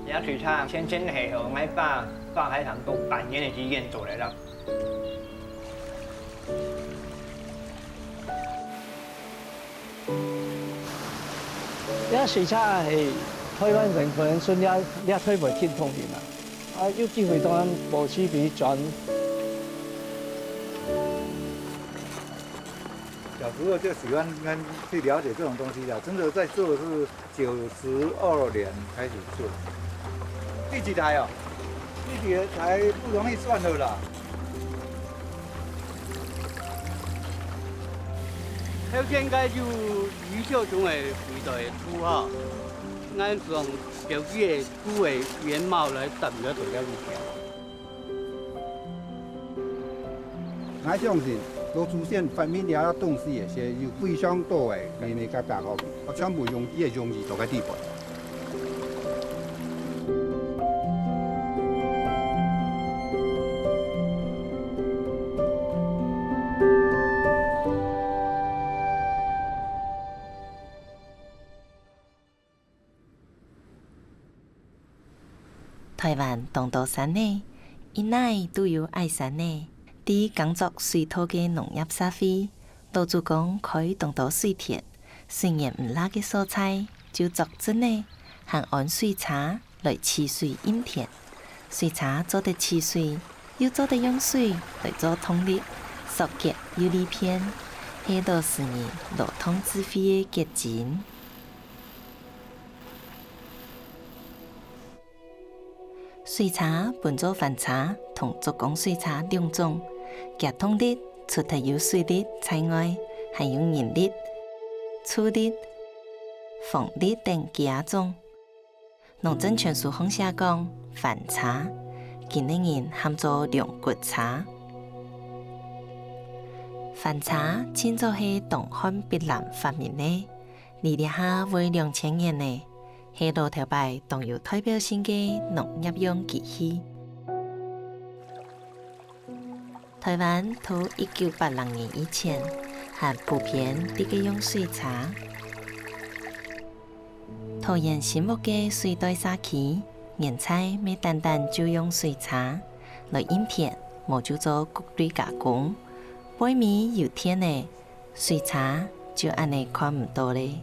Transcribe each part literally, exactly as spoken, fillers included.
這水車全程係𠊎爸，爸還談過半年个時間做來了。 這水車係臺灣人可能算這，這台灣挺通行啊。啊，有機會當然無時會轉。小時候就喜歡跟，去了解這種東西的，真的在做是九十二年開始做，第幾台哦？第幾台不容易算的啦。 頭先个有雨秀中个時代个圖哈，𠊎從舊時个圖个原貌來等个做了解。𠊎相信，老祖先發明這東西个時，有非常多个美美嘎嘎吼，全部用，也用意到个地方。 臺灣當多山仔，一哪都有矮山仔。在耕作水稻个農業社會，老祖公開當多水田，水源毋罅个所在，就作圳仔，還安水車來取水蔭田。水車做得取水，又做得用水來做動力，索結又利便，係老時人勞動智慧个結晶。 水車分做翻車同竹工水車兩種，厥動力除忒有水力在外，還有人力、畜力、風力等幾下種。農政全書項寫講，翻車，今个人喊做龍骨車。翻車盡早係東漢畢藍發明个， 離這下會兩千年呢，係老頭擺當有代表性个農業用機器。臺灣在一九八零年以前，還普遍在該用水車。桃園新屋个水碓社區，原在乜單單就用水車來蔭田，無就做穀類加工，背尾有田个 水車就恁呢看毋到咧。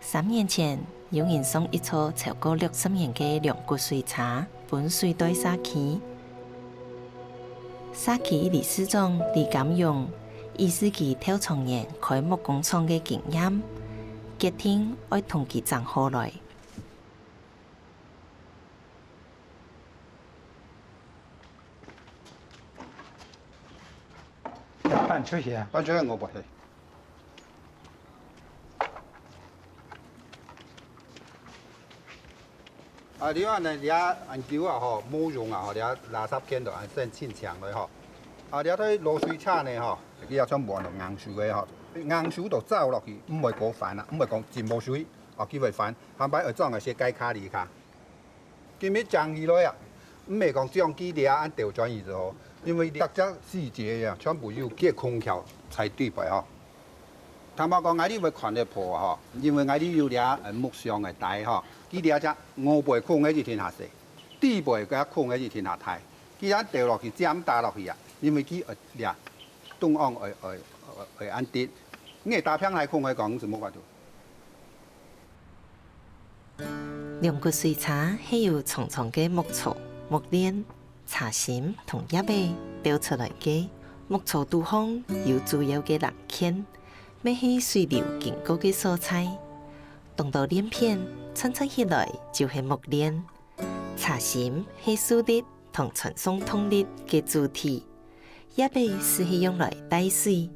三年前，有人送一座超過六十年个龍骨水車分水碓社區。社區理事長李錦榮，以自家頭長年開木工廠个經驗，決定愛同佢整好來。 搬出去啊！搬出去我無去。啊，你看呢，這恁久啊吼，無用啊吼，這垃圾圈都恁樣清淨來吼。啊，這台老水車呢吼，佢也全部用硬手个吼，硬手就走落去，毋會過翻啊，毋會講浸無水，啊，佢會翻，下擺愛裝个係該卡里卡。 今日整起來啊，毋係講將佢這恁兜轉去就好，因為逐隻細節啊，全部有佢个空竅在裡背吼。坦白講，𠊎兜會看得破啊吼，因為𠊎兜有這，呃，木箱个袋吼，佢這隻外背空个一定較細，裡背个空个一定較大。佢恁兜落去，尖打落去啊，因為佢，呃，這，中央會，會，會，會恁直。你打平來空个講，係無法度。 龍骨水車係由長長个木槽、木鏈、車心同葉仔鬥出來个。木槽肚項有主要个零件，乜係水流經過个所在。當多鏈片串串起來就係木鏈，車心係受力同傳送動力个主體，葉仔就係用來帶水，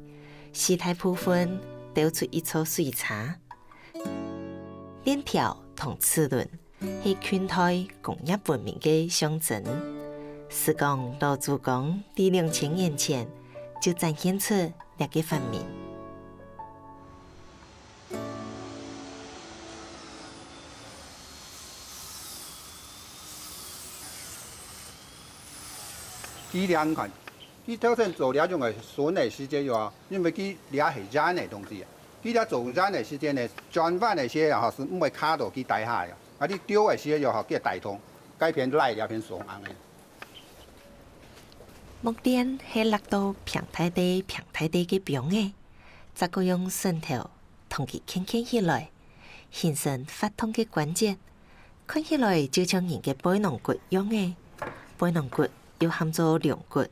四大部分鬥出一座水車。 鏈條同齒輪係近代工業文明个象徵。就講老祖公在兩千年前就展現出這个發明。佢這樣看，佢頭先做這種个船个時節喲，因為佢這係軟个東西啊。佢這做圓个時間呢，轉彎个時候吼，係毋會卡到佢底下个。啊，你丟个時候吼，佢會帶動，該片拉這片鬆硬个。木鍊係落到平底底、平底底个枋仔，再過用石頭同佢牽牽起來，形成活動个關節，看起來就像人个背囊骨樣仔。背囊骨又喊做龍骨，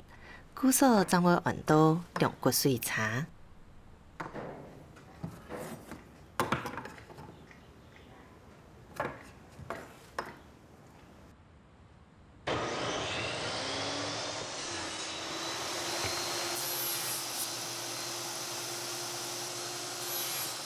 故所正會安到龍骨水車。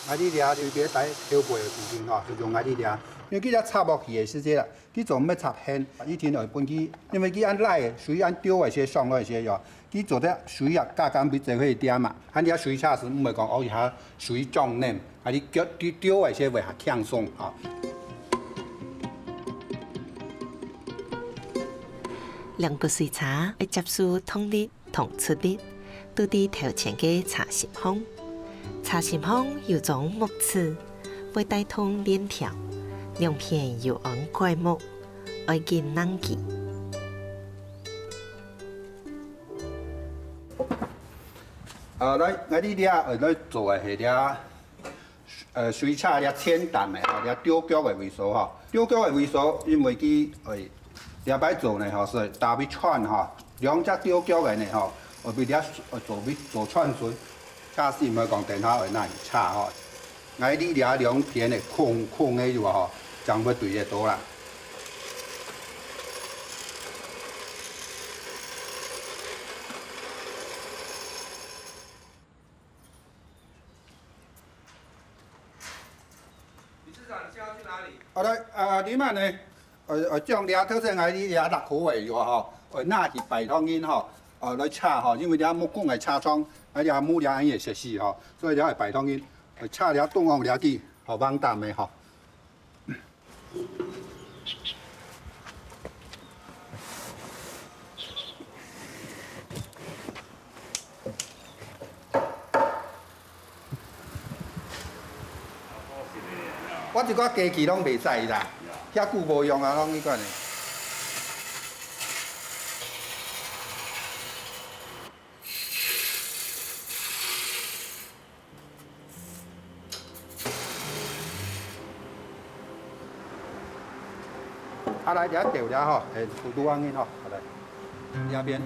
𠊎這裡啊，特別在後背个部分吼，就用𠊎這裡啊，因為佢這插落去个時節啊，佢做毋係插絚，一定愛分佢，因為佢恁拉个，水恁丟个時，上來个時喲，佢做得水啊，加減比較會點嘛。恁樣水車係毋會講哦，一下水漲冷，啊，你腳丟丟个時會較輕鬆吼。龍骨水車愛接受動力 同出力，都在頭前个車身項。車身項有種木齒，會帶動鍊條，兩片有安桍木，愛緊挵佢。啊，來，𠊎這裡啊，呃，來做个係這 呃，水車這前段个吼，這吊腳个位所吼，吊腳个位所，因為佢，哎，這擺做呢吼，係double train吼，兩隻吊腳个呢吼，後尾這，呃，做位，做train船，假使毋係講等下會哪樣車吼，𠊎這這兩片个空，空个有吼，正會對得到啦。 理事長，你現在要去哪裡？好的，呃，你們呢？呃，呃，將這頭先𠊎這這六箍个有吼，呃，拿去拜託人吼，呃，來車吼，因為這木工个車廠，啊，這木料恁樣設施吼，所以這愛拜託人，呃，車這東方這去，吼，橫擔个吼。 我一寡機器攏袂使啦，遐久無用啊，攏迄款的。 啊，來，這條了吼，嘿，有拄仔緊吼，好來，這邊。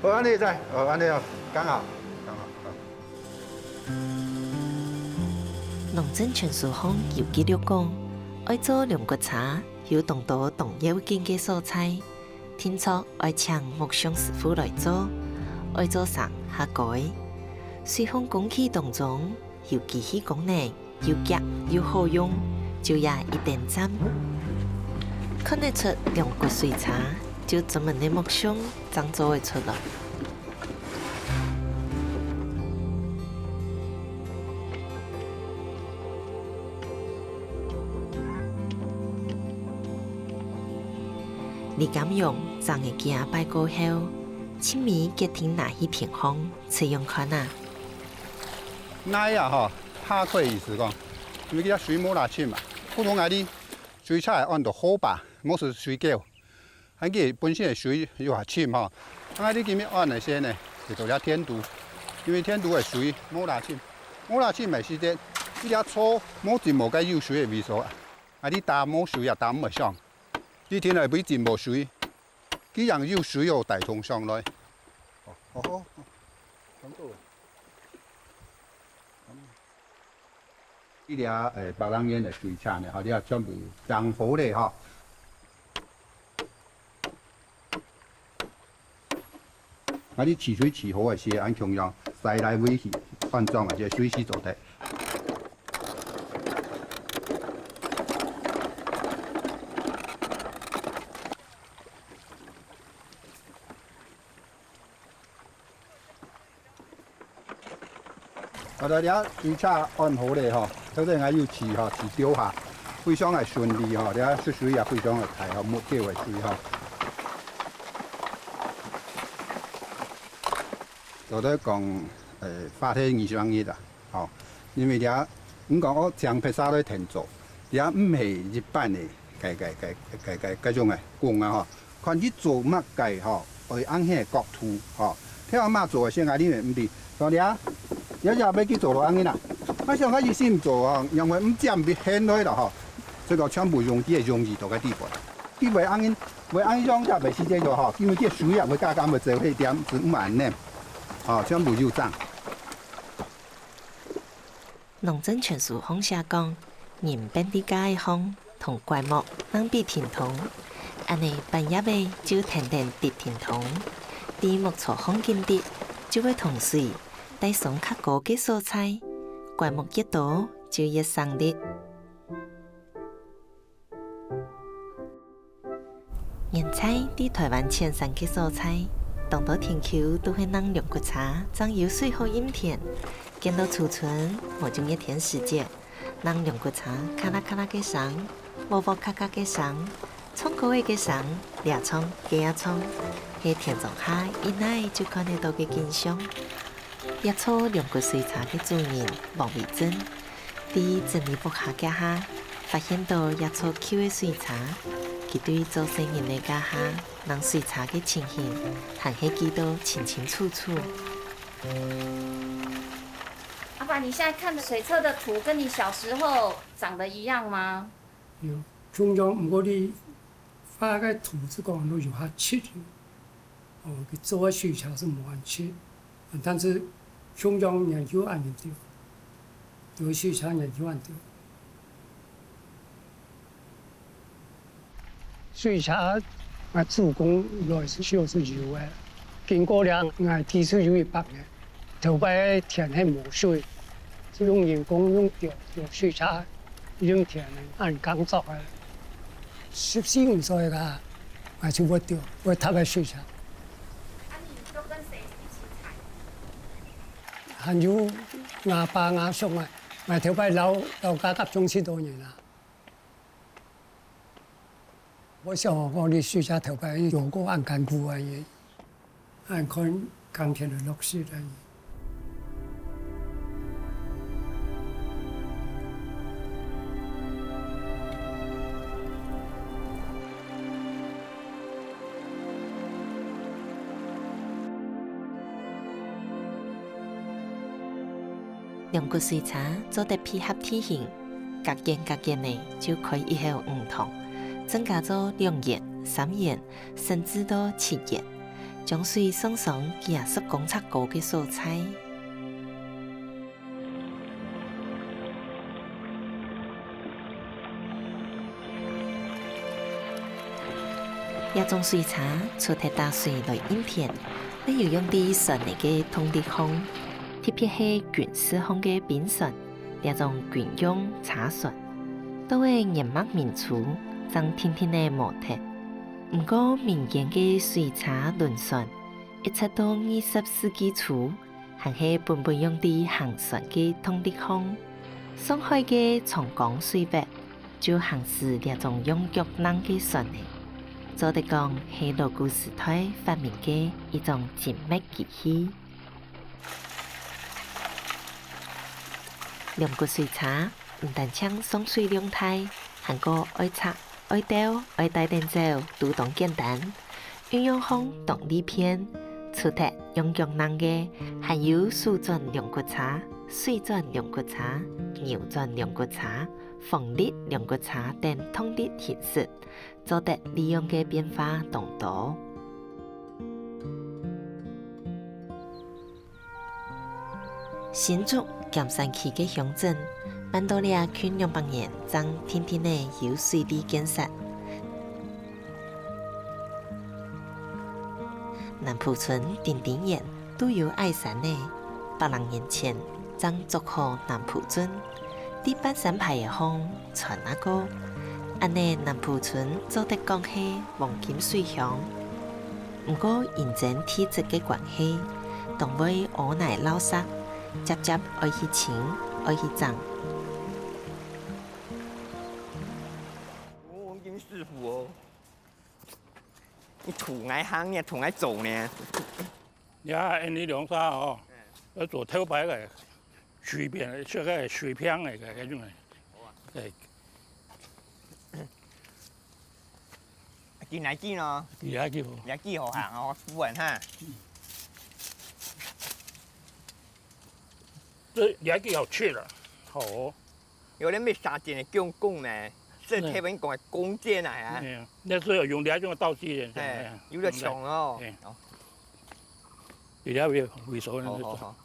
好，安尼在，好，安尼哦，剛好，剛好，好。農政全書項有記錄講，愛做龍骨車，有當多當要緊个所在。 定著愛請木匠師傅來做，愛做成較該。水紡工具當中，有機器功能，又遽又好用，就這一點讚。看得出龍骨水車，就專門个木匠正做得出來。 李金勇整个幾下擺過後，盡尾決定拿去平方，試用看啊。泥啊吼，拍開意思講，因為佢个水無罅深嘛，普通个哩，水車會安到河壩，無係水溝。 恁佢本身个水又較深吼，啊，你今日安个時呢，就做了填肚，因為填肚个水無罅深，無罅深个時節，你這草無浸無該有水个位所啊，啊，你打無水啊，打毋會上，你田內尾浸無水，佢樣有水又帶動上來。哦，哦，哦，差不多。 這條，誒，別人用个水車呢，吼，這全部裝好咧，吼。啊，你取水取好个時，恁共樣，塞來尾去，安裝个這水池做得。 好了，這水車安好咧吼，頭先𠊎有試吼，試吊下，非常个順利吼，這出水也非常个大吼，沒叫个水吼。做得講，呃，花忒二十零日啊，吼，因為這，你講哦，請別儕來𢯭做，這毋係一般个，該，該，該，該，該，該種个工啊，吼。看佢做麼个，吼，愛恁樣个角度，吼。聽阿媽做个先啊，你毋知，所以啊，這也愛去做到恁樣啦。我想講，佢先做啊，因為毋佔別閒來啦，吼。所以講全部用這个容易到个地方。佢會恁樣，會恁樣用，也袂時間用，吼，因為這樹葉會加減會走去點，係毋恁呢，吼，全部有整。 農政全書項寫講，人囥在架仔項，同檜木正比停動，恁呢半夜仔就跈等直停動，在牧草項緊直，就會同水帶上較高个所在，檜木越多就越省力。 原在在臺灣淺山个所在，當多田坵都係用龍骨茶正有水好蔭田。見到初春，無就熱天時節，用龍骨茶咔啦咔啦个聲，喔喔咔咔个聲，唱歌仔个聲，這唱該唱，係田莊下一來就看得到个景象。 這座龍骨水茶个主人王維正，在整理屋下腳下，發現到這座舊个水車，佢對做細人仔該下，用水車个情形，還係記到清清楚楚。阿爸，你現在看的水車的圖，跟你小時候長得一樣嗎？有，共樣，毋過你畫个圖是講都有較直。 哦，佢做个水車係無恁直，但是共樣研究恁樣對，對水車研究恁樣對。水車，𠊎祖公來時就係有个，經過了，𠊎知係有一百年。 頭擺田係無水，就用人工用吊，吊水車，用田恁耕作个。十四五歲个，𠊎就會吊，會踏个水車。啊，你都跟誰一起踩？還有吾爸吾叔啊，𠊎頭擺摎，摎佢合種七多年啊。 無想過你水車頭擺用過恁艱苦个，恁看耕田个樂趣个。龍骨水車做得配合地形， 隔間隔間仔就開一口魚塘，增加做兩間、三間，甚至到七間，將水送上幾下十公尺高个所在。這種水車除忒打水來蔭田，還有用在船仔个動力項，特別係軍事項个兵船。 這種軍用車船，到了元末明初，正定定仔無忒。毋過民間个水車輪船，一直到二十世紀初，還係本本用在行船个動力項。上海个長江水域，就行駛這種用腳躘个船仔，做得講係老古時代發明个一種精密機器。 龍骨水車毋單淨上水量大，還過愛拆、愛吊、愛帶等走，都當簡單。運用項當利便，除忒用腳躘个，還有手轉龍骨車、水轉龍骨車、牛轉龍骨車、風力龍骨車等動力形式，做得利用个變化當多。 新竹、金山區个鄉鎮，慢到這近兩百年正定定仔有水利建設。南埔村定定原都有矮山仔，百零年前正築好南埔圳，在半山排仔項 傳啊過。恁呢南埔村做得講係黃金水鄉。毋過因為地質个關係，當會屙泥澇石，輒輒愛去清，愛去整。哦，黃金師傅哦，你渡𠊎行，你還渡𠊎走呢？你看，恁呢兩儕哦，愛做頭擺个水平，這个水平个該種个。對。幾耐幾呢？幾耐幾好。幾耐幾好哈，哦，不穩哈。這也幾好吃了，好哦。有人沒啥錢的用功呢，這台灣講的弓箭啊，哎呀，那時候有用這種道具的，哎，有點窮哦。哎，哦。比較會回收那種。好好好。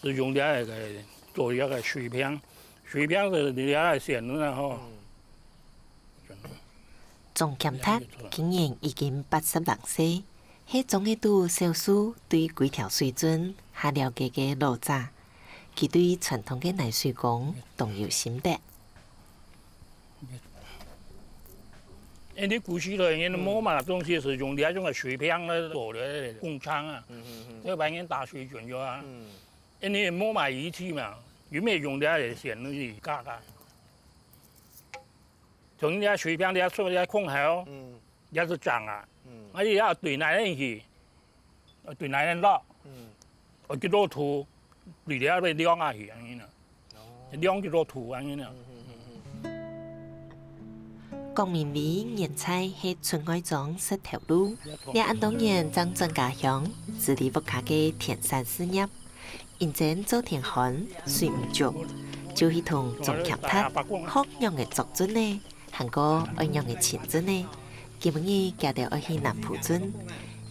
係用這个做一个水平，水平係你這个線路啊吼。鍾撿達今年已經八十零歲，係莊仔肚少數對歸條水圳較了解个老者。佢對傳統个泥水工當有心得。 因為古時代人無麼東西係用這種个水平來做个工廠啊，就幫人打水準个啊。因為無麼儀器嘛，又無用這个線路去搞啊。從這水平這出這空口，這係正啊，啊，這對哪裡去？ 對哪裡落？哦，幾多度，對這个量啊去，恁樣啊。量幾多度，恁樣啊。郭明偉原在係出外庄食頭路，這恁多年正轉家鄉，治理屋下个田產事業。因為做田漢，水毋足，就去同鍾撿達學仰仔捉圳仔， 還過愛仰仔尋圳仔，今晡日佢兜愛去南埔圳，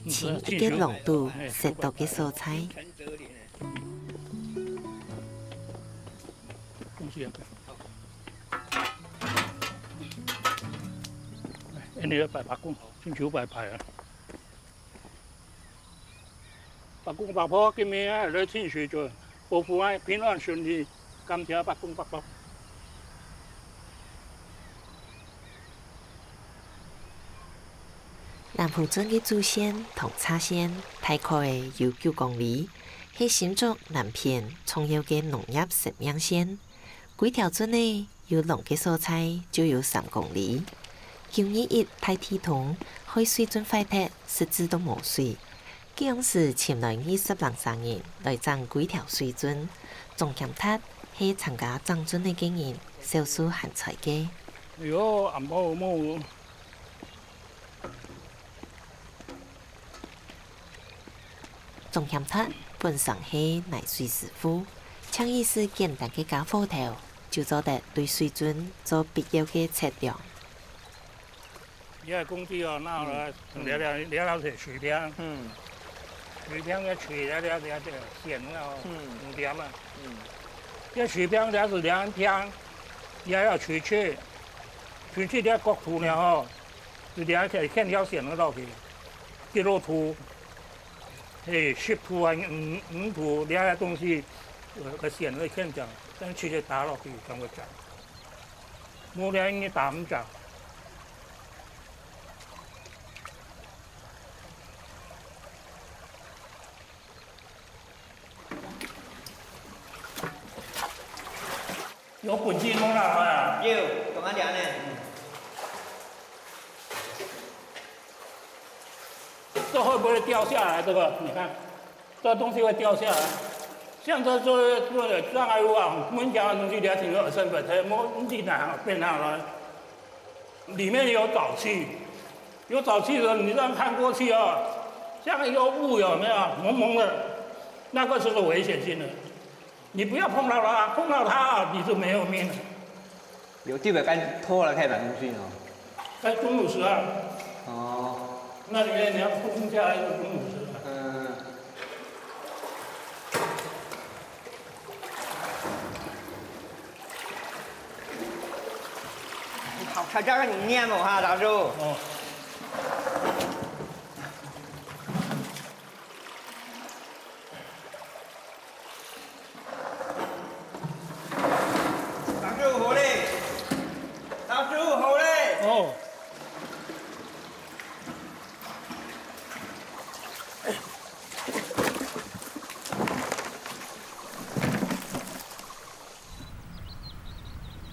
尋一個攏堵食著个所在。恁樣擺伯公，親像擺牌啊。 伯公伯婆今晡日來尋水準，保護𠊎平安順利，感謝伯公伯婆。南埔圳个主線同岔線大概有九公里，係新竹南片重要个農業生命線。歸條圳仔 有攏个所在就有三公里。九二一大地動，害水圳壞忒，實在都無水。該央時尋來二十零儕人來整歸條水圳，鍾撿達係參加整圳仔个人，少數還在个。哎喲，恁無無。 鍾撿達本身係泥水師傅，淨係使簡單个家伙頭，就做得對水圳做必要个測量。這个工具哦，拿來，這這這這係水平，嗯，水平个水這這這這線哦，嗯，五點啊，嗯，這水平這係兩平，也要水尺，水尺這角度呢吼，就這條線落去，幾多度。 係，十度啊，五五度，這个東西，呃，个線个線講，但直接打落去，正會長。無這你打毋長。有本錢無啦，啊？有，當然呢。 這會不會掉下來？這個，你看，這東西會掉下來。像這這這障礙物啊，門牆的東西，你要整個身份才摸進來，變上來。裡面有沼氣，有沼氣的時候，你這樣看過去啊，像一個霧有沒有？濛濛的，那個就是危險性的。 你不要碰到它，碰到它啊，你就沒有命了。有地方敢拖了，可以買東西哦。在钟乳石啊。哦。那裡面你要衝下來就鐘乳石了。嗯。好，才叫你念哦哈，老師。哦。 大家好咧，大家好咧。哦。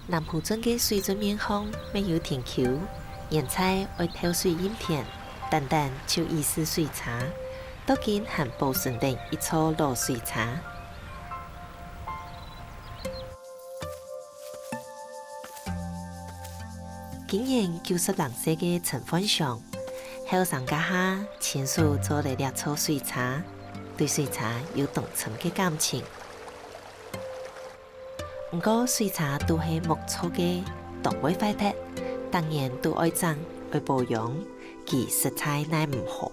南埔圳个水圳面項乜有停坵，原在愛透水蔭田，單單就已使水差。到今還保存等一座老水車。今年九十零歲个陳煥祥，後生該下親手做了這座水車，對水車有當深个感情。 毋過水車都係木造个，當會壞忒，逐年都愛整、愛保養，佢實在耐毋何。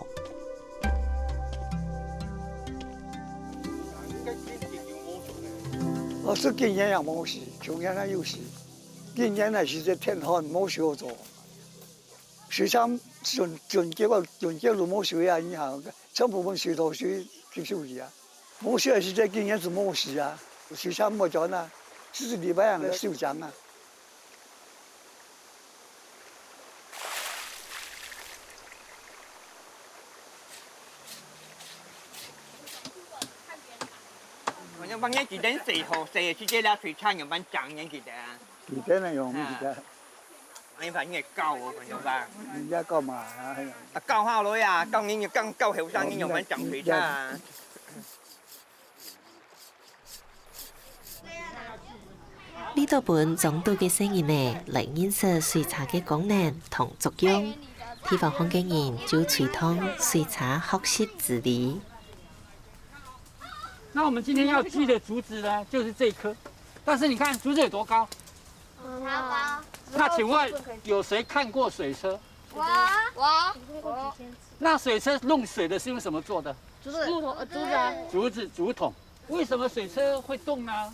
哦，係今年也無事，舊年也有事。今年呢，係這天寒，無修做。 水車準、準結、準結都無修啊，你看，全部分水土水吸收去啊。無修个時節，今年就無事啊，水車無轉啊，就係禮拜樣修整啊。我就問你，幾點洗好洗，直接拿水車，你們講你幾點啊？幾點那種，啊。幾點？ 哎，反正也高哦，反正吧。人家幹嘛啊？啊，高下來呀，高人就高，高後生人就蠻講水車啊。為著分莊肚个細人仔來認識水車个功能同作用，地方項个人就推動水車學習之旅。 那我們今天要鋸的竹子呢，就是這一棵。但是你看竹子有多高？很高。那請問有誰看過水車？我。我。我。那水車弄水的是用什麼做的？竹子。木頭，呃，竹子啊。竹子，竹筒。為什麼水車會動呢？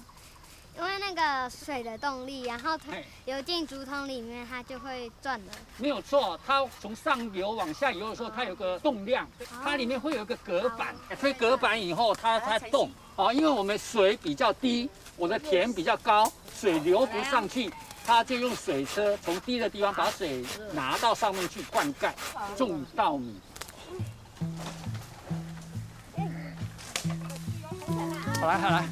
因為那個水的動力，然後它嘿。流進竹筒裡面，它就會轉了。沒有錯，它從上游往下游的時候，它有個動量，哦。它裡面會有一個隔板，哦。所以隔板以後它才動。哦，因為我們水比較低，我的田比較高，水流不上去，它就用水車從低的地方把水拿到上面去灌溉，種稻米。 好來，好來。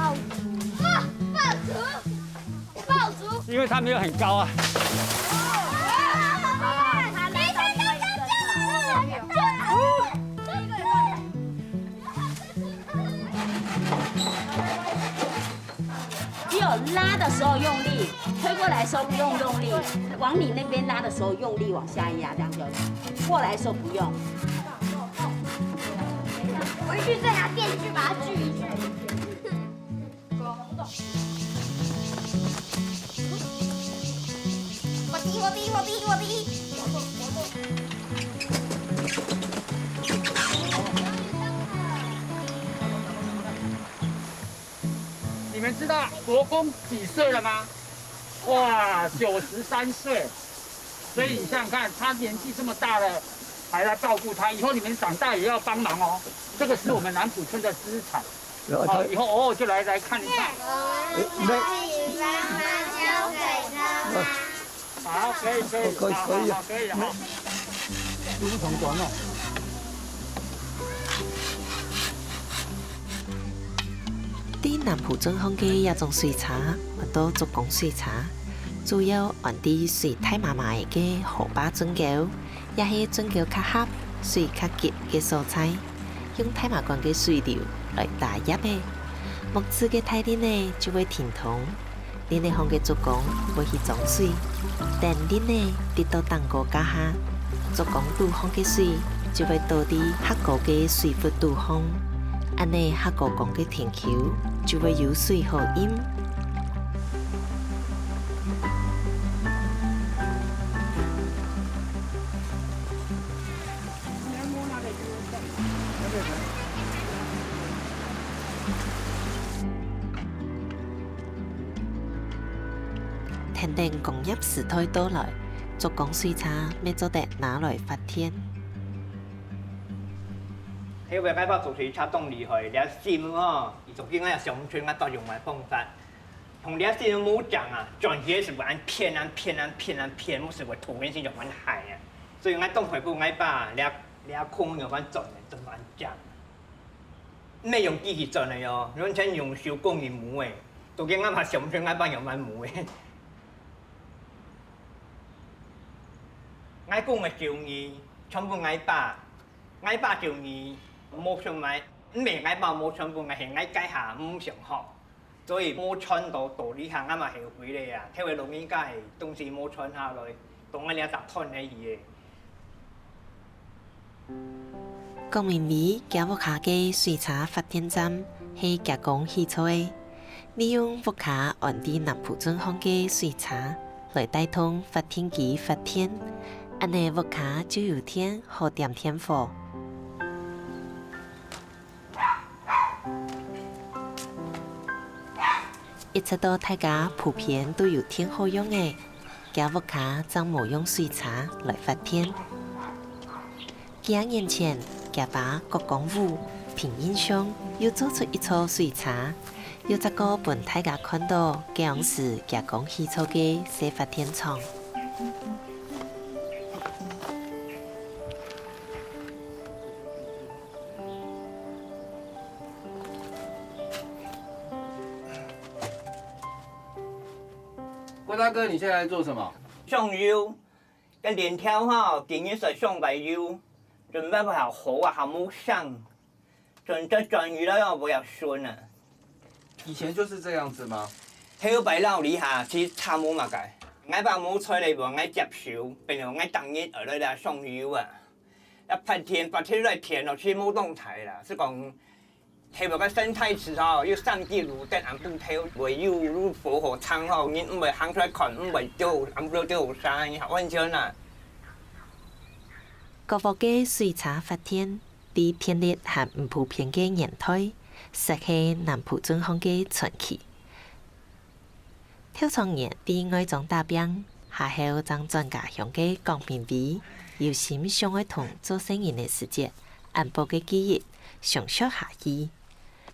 爆竹，爆竹，爆竹。因為它沒有很高啊。只有拉的時候用力，推過來的時候不用用力，往你那邊拉的時候用力往下壓，這樣就好。過來的時候不用。回去再拿電鋸把它鋸一鋸。我滴，我滴，我滴，我滴。 你們知道伯公幾歲了嗎？哇，九十三歲。所以你想想看，他年紀這麼大了，還來照顧他，以後你們長大也要幫忙哦。這個是我們南埔村的資產。然後他哦，以後偶爾就來，來看一看。那好，可以，可以，哦，可以，好，可以啊。好，好，可以了哈。竹筒管哦。在南埔鎮項个這種水車，安到竹江水車，主要安在水大嫲嫲仔个河壩圳溝，也係圳溝較狹、水較急个所在，用大嫲管个水流來打葉仔。木質个大輪仔就會停動， 輪仔項个竹篙會去裝水，等輪仔滴到頂高該下，竹篙肚項个水就會倒在較高个水窟肚項，恁仔較高崗个田坵就會有水好飲。 跈等工業時代到來，竹江水車乜做得拿來發電。係，𠊎个爸爸做水車當厲害，這心吼，佢做緊𠊎想毋出𠊎到用麼个方法。 同這線無講啊，轉去个時候恁偏恁偏恁偏恁偏，有時候頭跟心就蠻害啊。所以𠊎當佩服𠊎爸，這這空有蠻轉个，真蠻強。毋係用機器轉个喲，完全用手工个模个，都跟𠊎爸想毋出𠊎爸樣般模个。公个手藝全部𠊎爸，𠊎爸手藝無想買，毋係𠊎爸無想分𠊎，係𠊎該下毋想學，所以無賺到到這下，𠊎嘛後悔咧啊！頭个老人家个東西無傳下來，到𠊎這隻斷下去个。 郭明偉厥屋下个水車發電站係厥公起造个，利用屋下安在南埔圳項个水車來帶動發電機發電，恁呢屋下就有電好點電火。 一直到大家普遍都有電好用个，厥屋下正無用水車來發電。幾下年前，厥爸郭光武憑印象又做出一座水車，又再過分大家看到該央時厥公起造个細發電廠。 郭大哥，你现在在做什么？上游，个链条吼，今日是上个游，準備好好啊，還無上，準備轉移了要不要順啊？以前就是这样子吗？後擺老里下，其實差無麼个。𠊎爸無在咧，𠊎接手，變成𠊎當日學了啦上游啊。啊，白天，白天來天咯，其實無當大啦，係講 係無个生態池吼，有三支路燈暗晡頭，會有有火火場吼，人毋會行出來看，毋會著，暗晡著火山，安全啦。各屋个水車發電，在電力還毋普遍个年代，實係南埔圳項个傳奇。 頭長年在外庄打拚，下後正轉家鄉个郭明偉，有心想愛同做細人个時節，恁寶个記憶相續下去。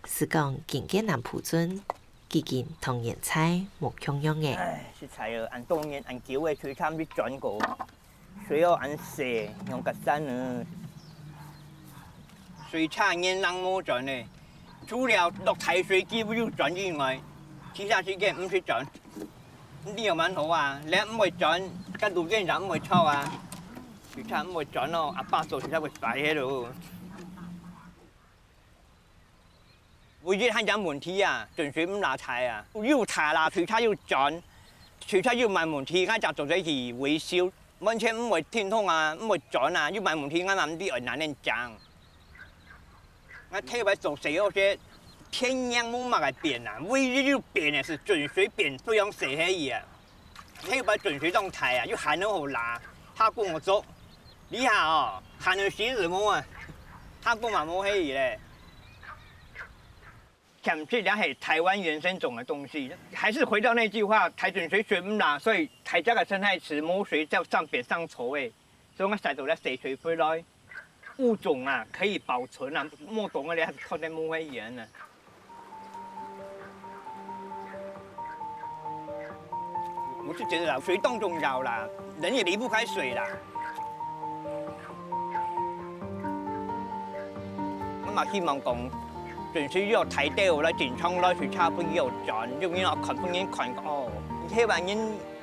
時光緊个南埔圳，既經同原在無共樣了。唉，實在哦，恁多年恁久个水車毋識轉過。 水哦恁細，仰結煞呢？水車年零無轉呢，除了落大水幾乎有轉以外，其他時間毋識轉。你又蠻好啊，你毋會轉，該路燈也毋會著啊。水車毋會轉咯，阿爸做水車會壞忒咯。 唯一還有問題啊，準水毋罅大啊，又大啦，水車又轉，水車又蠻問題，𠊎正做得去維修，完全毋會停動啊，毋會轉啊，又蠻問題，𠊎嘛毋知愛哪能整。𠊎頭擺做細个時，天然無麼个變啊，唯一有變个係準水變非常細个啊。 頭擺準水當大啊，又還能好罅，下工我做，這下哦，還能洗衣服啊，下工嘛無可以咧。潛水這係台灣原生種的東西，還是回到那句話，大準水水毋罅，所以大家个生態池無水就上北上頭誒，所以𠊎曬到這洗水回來。 物種啊，可以保存啊，莫懂个咧，看得摸黑眼呢。我是觉得啦，水当重要啦，人也离不开水啦。我嘛希望讲，准水要抬掉来，整装来水车不要转，因为我看不见看哦，你黑板人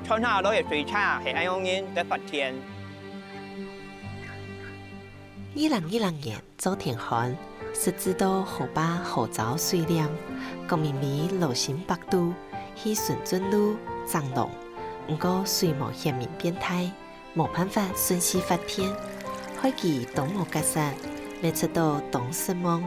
穿下来的水车，系安样人在发电。 二零二零年做天旱，實際到河壩河棗水濫，郭明偉勞心百度去巡圳路、整弄，毋過水無顯明變大，無辦法順序發電，害佢當無結煞，乜出到當失望。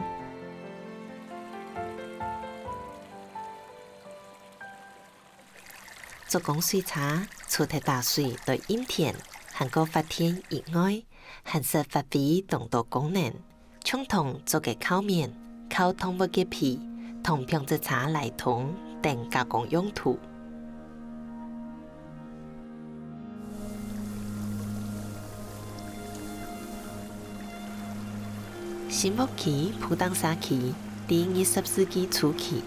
竹篙水車除忒打水來蔭田，還過發電以外，還識發揮當多功能，像同竹个靠面、靠動物个皮、同紡織車拉通等加工用途。 新屋區普丁社區在二十世紀初期，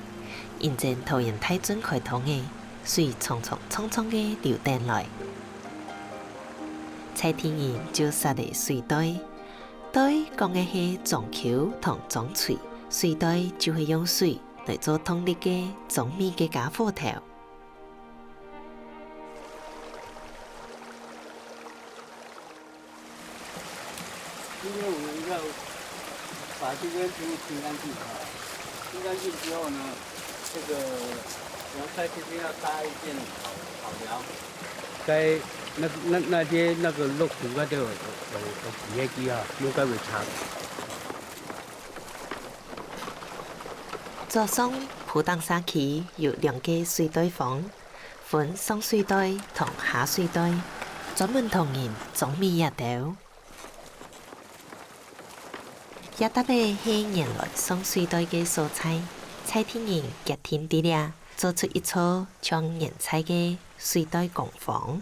因為桃園大圳開通了，水長長長長个流等來。在地人就設了水碓，碓講个係漳溝同漳水，水碓就係用水來做動力个漳米个傢伙頭。这边全部清干净啊，清干净之后呢，这个凉菜这边要搭一件好料。在那那那些那个肉骨那都有有有几个鸡啊，应该会差。早上，普东社区有两个水袋房，分上水袋同下水袋，专门同人裝米這兜。 這搭仔係原來上水袋个所在，在地人決定在這做出一座像原在个水袋工房。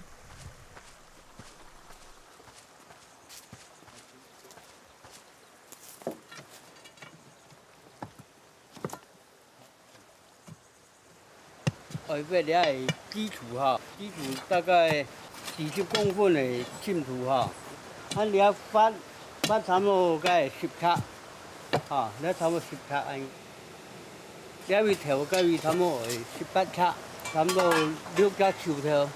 愛挖這个基礎吼，基礎大概二十公分个深度吼，啊這挖，挖差不多該十尺，吼，這差不多十尺恁。這位頭該位差不多十八尺，差不多六尺手頭。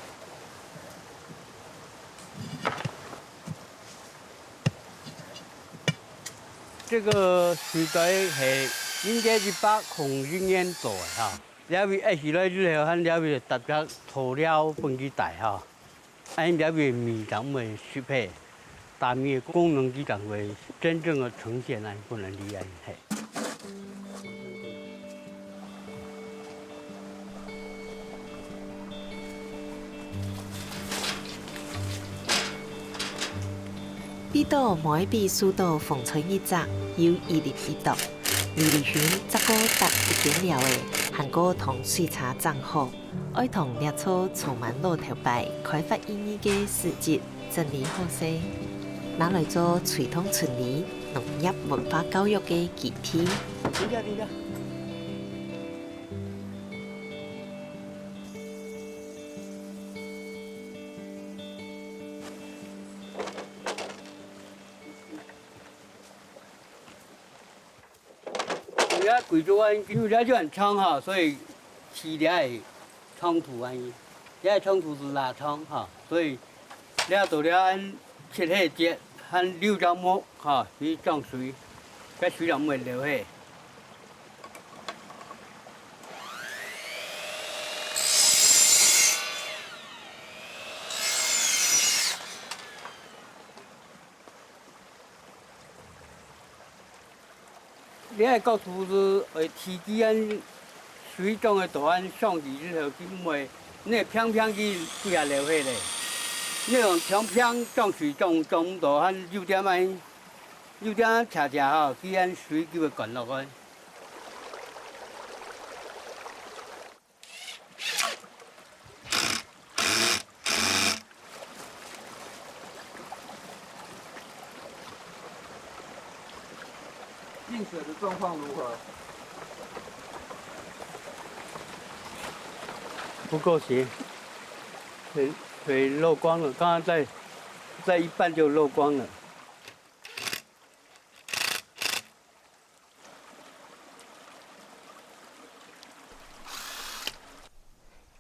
這个水袋係應該一百空一年做个哈。這位挖起來之後，還這位搭隻塗料分佢戴哈。恁這位米正會熟起，打米个功能佢正會真正个呈現，恁分人厲害。 比到無愛比樹刀風吹日曬，有一粒一剁，米粒雲再過搭一件料仔，還過同水車整好，愛同這座充滿老頭擺開發意義个史蹟 整理好勢，拿來做推動村里農業文化教育个基地。停下，停下。這个規組恁，因為這就恁長吼，所以起這个長度恁，這个長度係拉長吼，所以這到這恁切下節，還留隻目吼，去裝水，該水就毋會流去。 這个角度係會提起恁水中个答案上去之後，佢毋會，你平平佢水也流去咧。你用平平裝水裝裝毋到，還有點仔，有點仔斜斜吼，佢恁水就會灌落去。 進水的狀況如何？不夠斜，水水漏光了，剛剛在在一半就漏光了。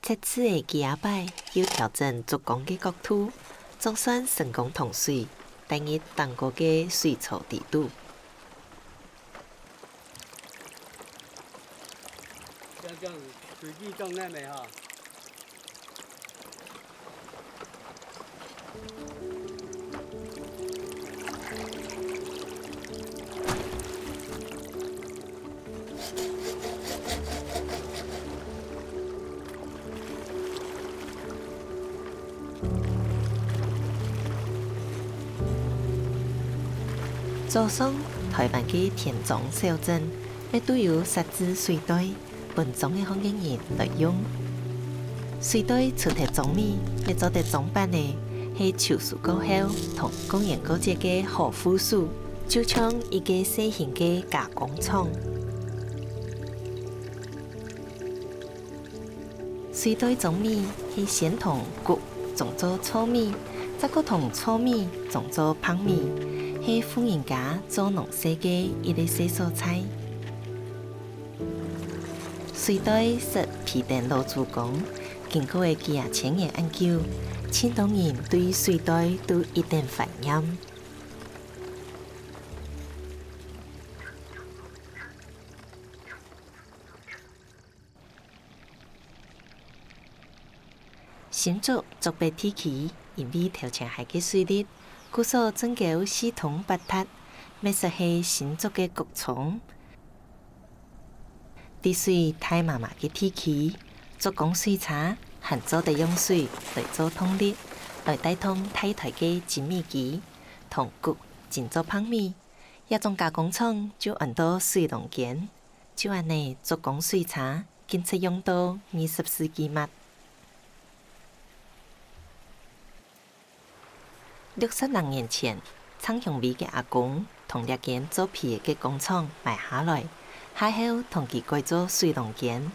這次个幾下擺又調整竹工个角度，總算成功通水，帶入頂高个水槽底肚。像這樣子，水滴撞那沒哈？ 早上，臺灣个田莊小鎮，乜都有設置水袋， 分莊仔項个人來用。水袋除忒裝米，乜做得裝粄仔，係秋收過後同過年過節个好副食，就像一個細型个加工廠。水袋裝米係先同穀裝做糙米，再過同糙米裝做粄米，係婦人家做農事个一個細所在。 水袋識被等老祖公，經過个幾下千年恁久，盡多人對水袋都一等懷念。新竹竹北地區因為頭前溪个水利，故所圳溝四通八達，乜識係新竹个谷倉。在水大麻麻个地區，竹工水車還做得用水來做動力，來帶動大台个精米機，同穀精做白米。這種加工廠就安到水龍間。 就恁呢，竹工水車緊直用到二十世紀末。六十零年前，鄭香薇个阿公同這間做坯仔个工廠買下來，下後同佢改做水龍間，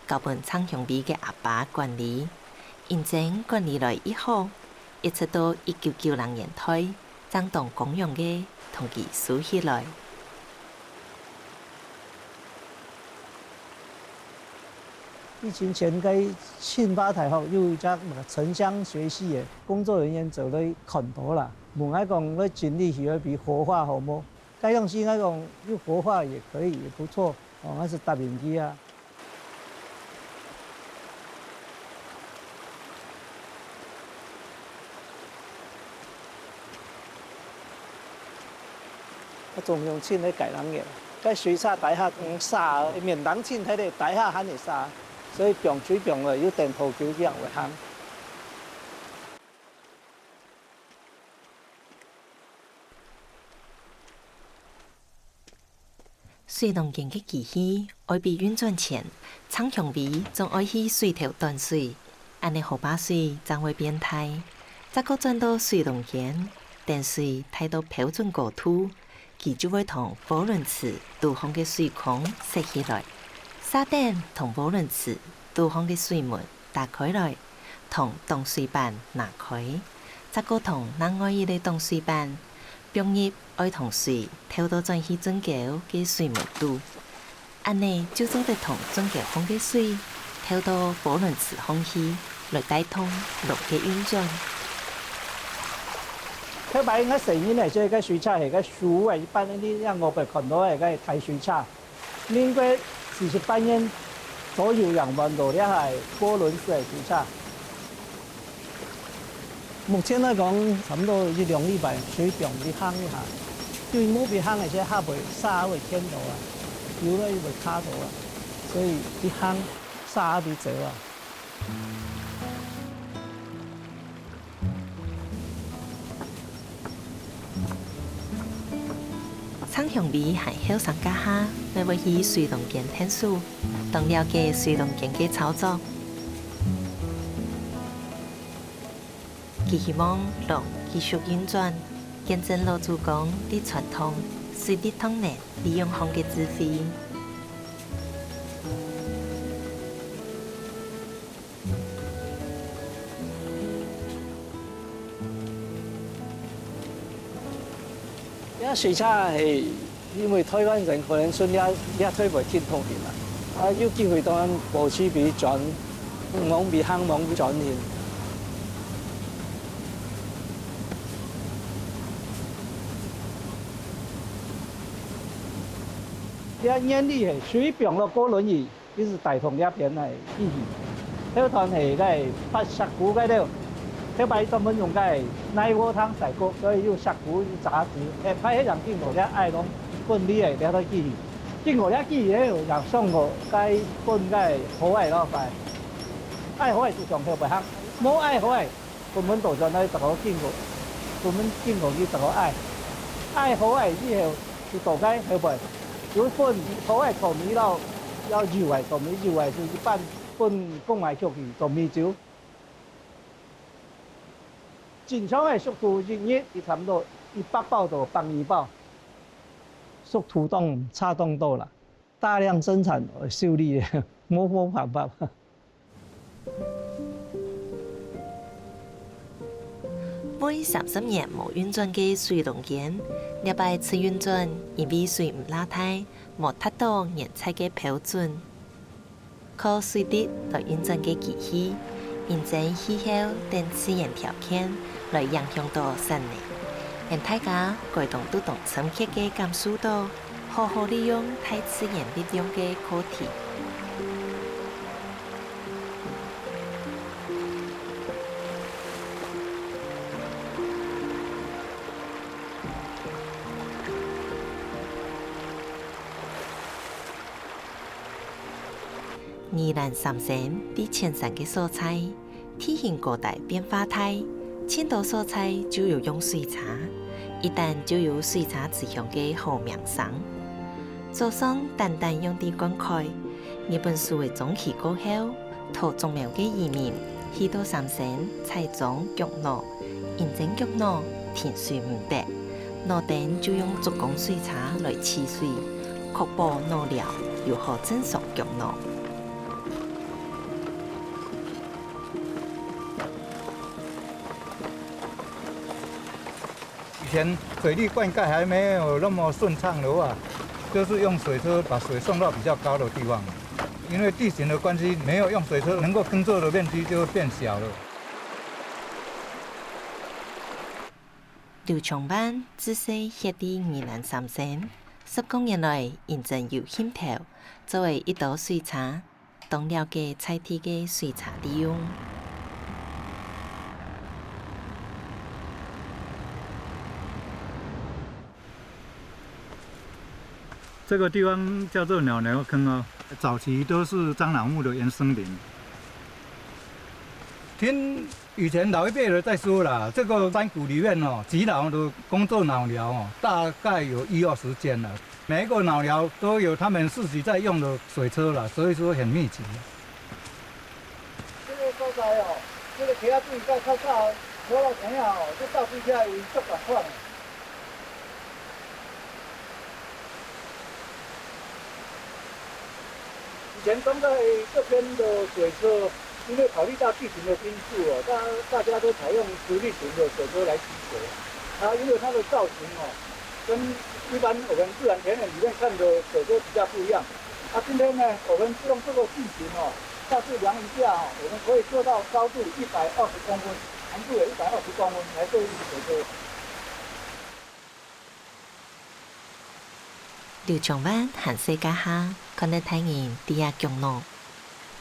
交分鄭香薇个阿爸管理。因爭管理來一好，一直到一九九零年代， 正當光榮个同佢收起來。疫情前，該清華大學有一隻城鄉學系个工作人員走來看到啦，問𠊎講，愛整理起來分活化好無？該當時𠊎講，有活化也可以，也不錯，哦，𠊎就答應佢啊。 啊，總共清了幾零年，該水車底下，嗯，沙，面頂清忒了，底下還會沙，所以放水放了，有等好久正會行。 水龍間个機器愛分運轉前，鄭香薇總愛去水頭端水，恁呢河壩水正會變大。再過轉到水龍間，等水大到標準高度，佢就會同貨輪池肚項个水孔塞起來，續等同貨輪池肚項个水門 打開來，同擋水板拿開，再過同另外一個擋水板放入愛同水透到轉去圳溝个水門肚。恁呢就做得同圳溝項个水透到貨輪池項去，來帶動龍个運轉。頭擺𠊎細人仔時，該水車係該樹仔一般，你像外背看到个該大水車。 民國四十八年左右正換到這下貨輪式个水車。目前來講，差不多一兩禮拜水放去烘一下，因為無放烘个時候，會沙會濺到啊，油咧會卡到啊，所以去烘沙會走啊。 鄭香薇還後生該下，乜會去水龍間𢯭手，當了解水龍間个操作。佢希望龍繼續運轉，見證老祖公對傳統水利動能利用項个智慧。 這水車係因為臺灣人可能賰這，這台會停通行啊。啊，有機會當然保持分佢轉，毋好分佢行，毋好分佢轉行。這原理係水放落貨輪裡， 佢就帶動這片个機器。頭段係該發石牯該兜，頭擺專門用該泥鑊桶曬穀，所以用石牯、用渣子，係，排係正經過這愛攏分離个這台機器。經過這機器了，正上好該分該河仔落去。愛河仔就上頭背行，無愛河仔， 分分倒轉來逐個經過，分分經過去逐個愛。愛河仔以後，就倒該後背，有分河仔草泥摎，摎幼仔草泥，幼仔就一般分公仔出去做米酒。正常个速度一日，佢差毋多一百包到百二包，速度當差當多啦。大量生產，呃，修理，無，無辦法。 會三十年無運轉个水龍間，這擺試運轉，因為水毋罅大，無達到原在个標準。靠水力來運轉个機器，因爭氣候等自然條件來影響到產能。 𠊎大家該當都當深刻个感受到，好好利用大自然力量个課題。宜蘭三星在淺山个所在，地形高低變化大，盡多所在就有用水車，一等就有水車之鄉个好名聲。早上單單用地灌溉，日本時代中期過後， 討種苗个移民，去到三星、彩漳、菊農，因爭菊農停水毋得，農田就用竹工水車來取水，確保農寮有好正常菊農。以前水利灌溉還沒有那麼順暢的話，就是用水車把水送到比較高的地方，因為地形的關係，沒有用水車能夠耕作的面積就會變小了。劉昌萬自細歇在宜蘭三星，十過年來，因爭有興頭，做了一多水車， 當了解在地个水車利用。這個地方叫做鳥寮坑哦，早期都是樟腦木的原生林。聽以前老一輩的在說啦，這個山谷裡面哦，耆老的工作鳥寮哦，大概有一二十間了。 每一個鳥寮都有他們自己在用的水車啦，所以說很密集。這個所在哦，這個溪仔水較較早，無落田啊哦，這到底遐有足大款。以前裝在這邊的水車，因為考慮到地形的因素哦，大大家都採用直立型的水車來取水。啊，因為它的造型哦， 跟一般我們自然田園裡面看的水車比較不一樣。啊，今天呢，我們是用這個地形哦，下去量一下哦，我們可以做到高度一百二十公分，長度也一百二十公分來做一個水車。劉昌萬還細个下，看得大人在該耕農，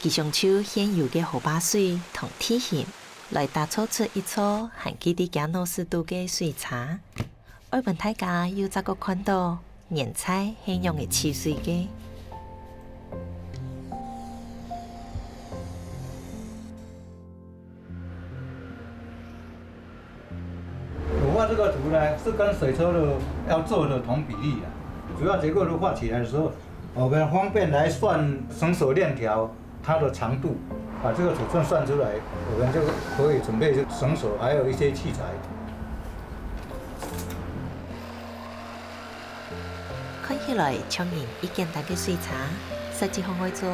佢想就現有个河壩水同地形，來打造出一座還記得厥老時代个水車。 愛分大家又再過看到原在係仰仔取水个。我畫這個圖呢，是跟水車的要做的同比例啊。主要結構圖畫起來的時候，我們方便來算繩索鏈條 它的長度，把這個尺寸算出來，我們就可以準備繩索，還有一些器材。看起來像恁簡單个水車，實際上愛做，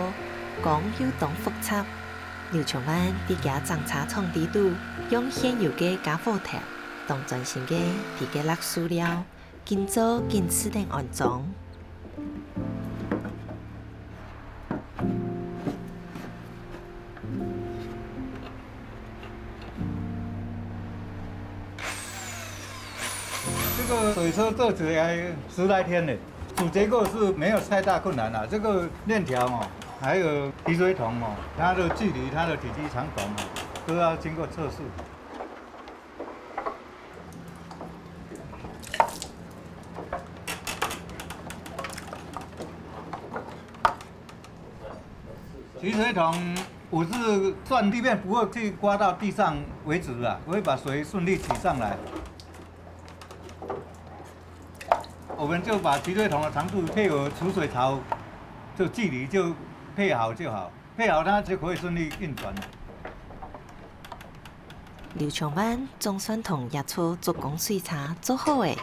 講又當複雜。劉昌萬在厥整車廠裡肚，用現有个傢伙頭，當專心个在該搦塑料，緊做緊試等安裝。 這個水車做起來十來天了，主結構是沒有太大困難啦。這個鏈條哦，還有取水筒哦，它的距離、它的體積、長短哦，都要經過測試。 取水筒，我是算地面不會去刮到地上為止啊，我會把水順利取上來。我們就把取水筒的長度配合儲水槽，就距離就配好就好。 配好它就可以順利運轉了。劉昌萬總算同這座竹工水車做好了，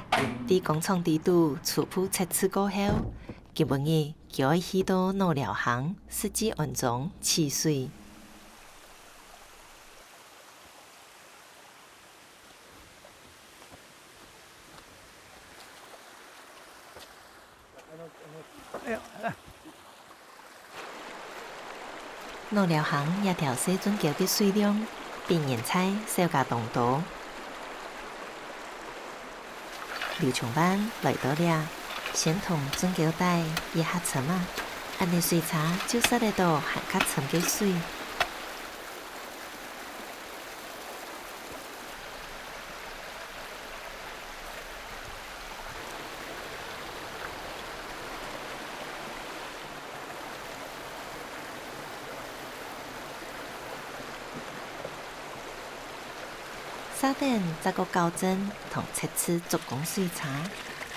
在工廠裡肚初步測試過後，今晡日佢愛去到農寮坑實際安裝取水。 農寮坑這條細圳溝个水量，比原在少加當多。劉昌萬來到這，先同圳溝底一下深啊，恁仔水車就捎得到還較深个水。 這再等再過校正同測試足供水差，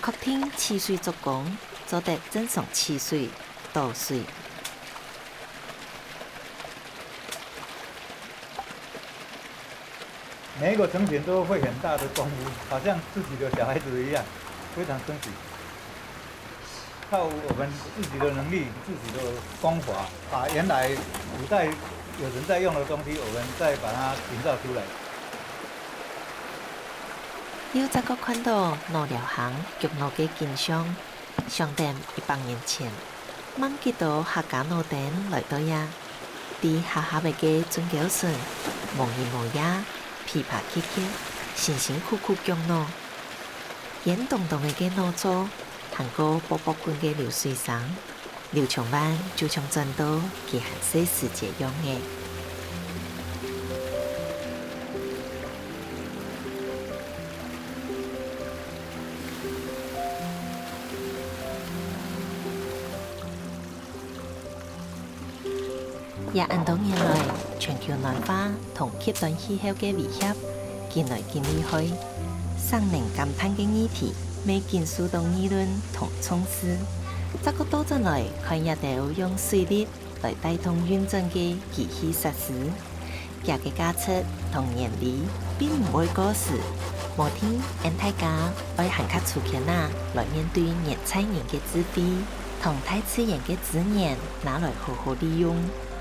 確定取水足供，做得正常取水、倒水。 每一个成品都会很大的功夫，好像自己的小孩子一样，非常珍惜。靠我们自己的能力、自己的功法，把原来古代有人在用的东西，我们再把它营造出来。 又再過看到腦寮坑腳腦个景象，想等一百年前，吂幾多客家腦燈來到這，在狹狹个个圳溝脣，無日無夜，噼啪切切，辛辛苦苦腳腦。煙咚咚个个腦作，還過啵啵滾个流水聲， 劉松萬就像轉到佢還細時節樣仔。這恁多年來，全球暖化同極端氣候个威脅，緊來緊厲害。省能減碳个議題，乜緊受到議論同重視。再過倒轉來看這兜用水力來帶動運轉个機器設施，佢个價值同原理並毋會過時。無定𫣆大家愛還較出圈啊，來面對現在人个智慧，同大自然个資源拿來好好利用，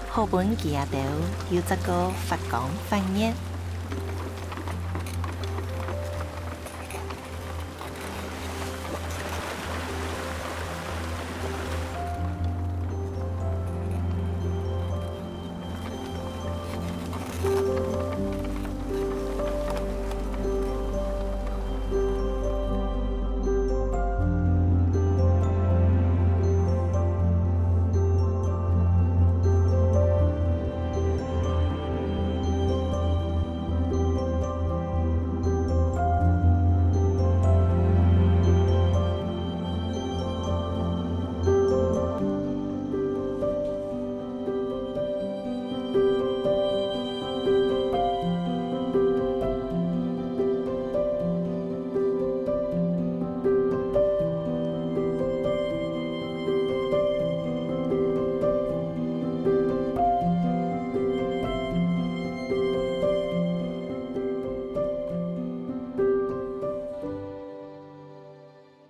好分佢兜又再過發光發熱，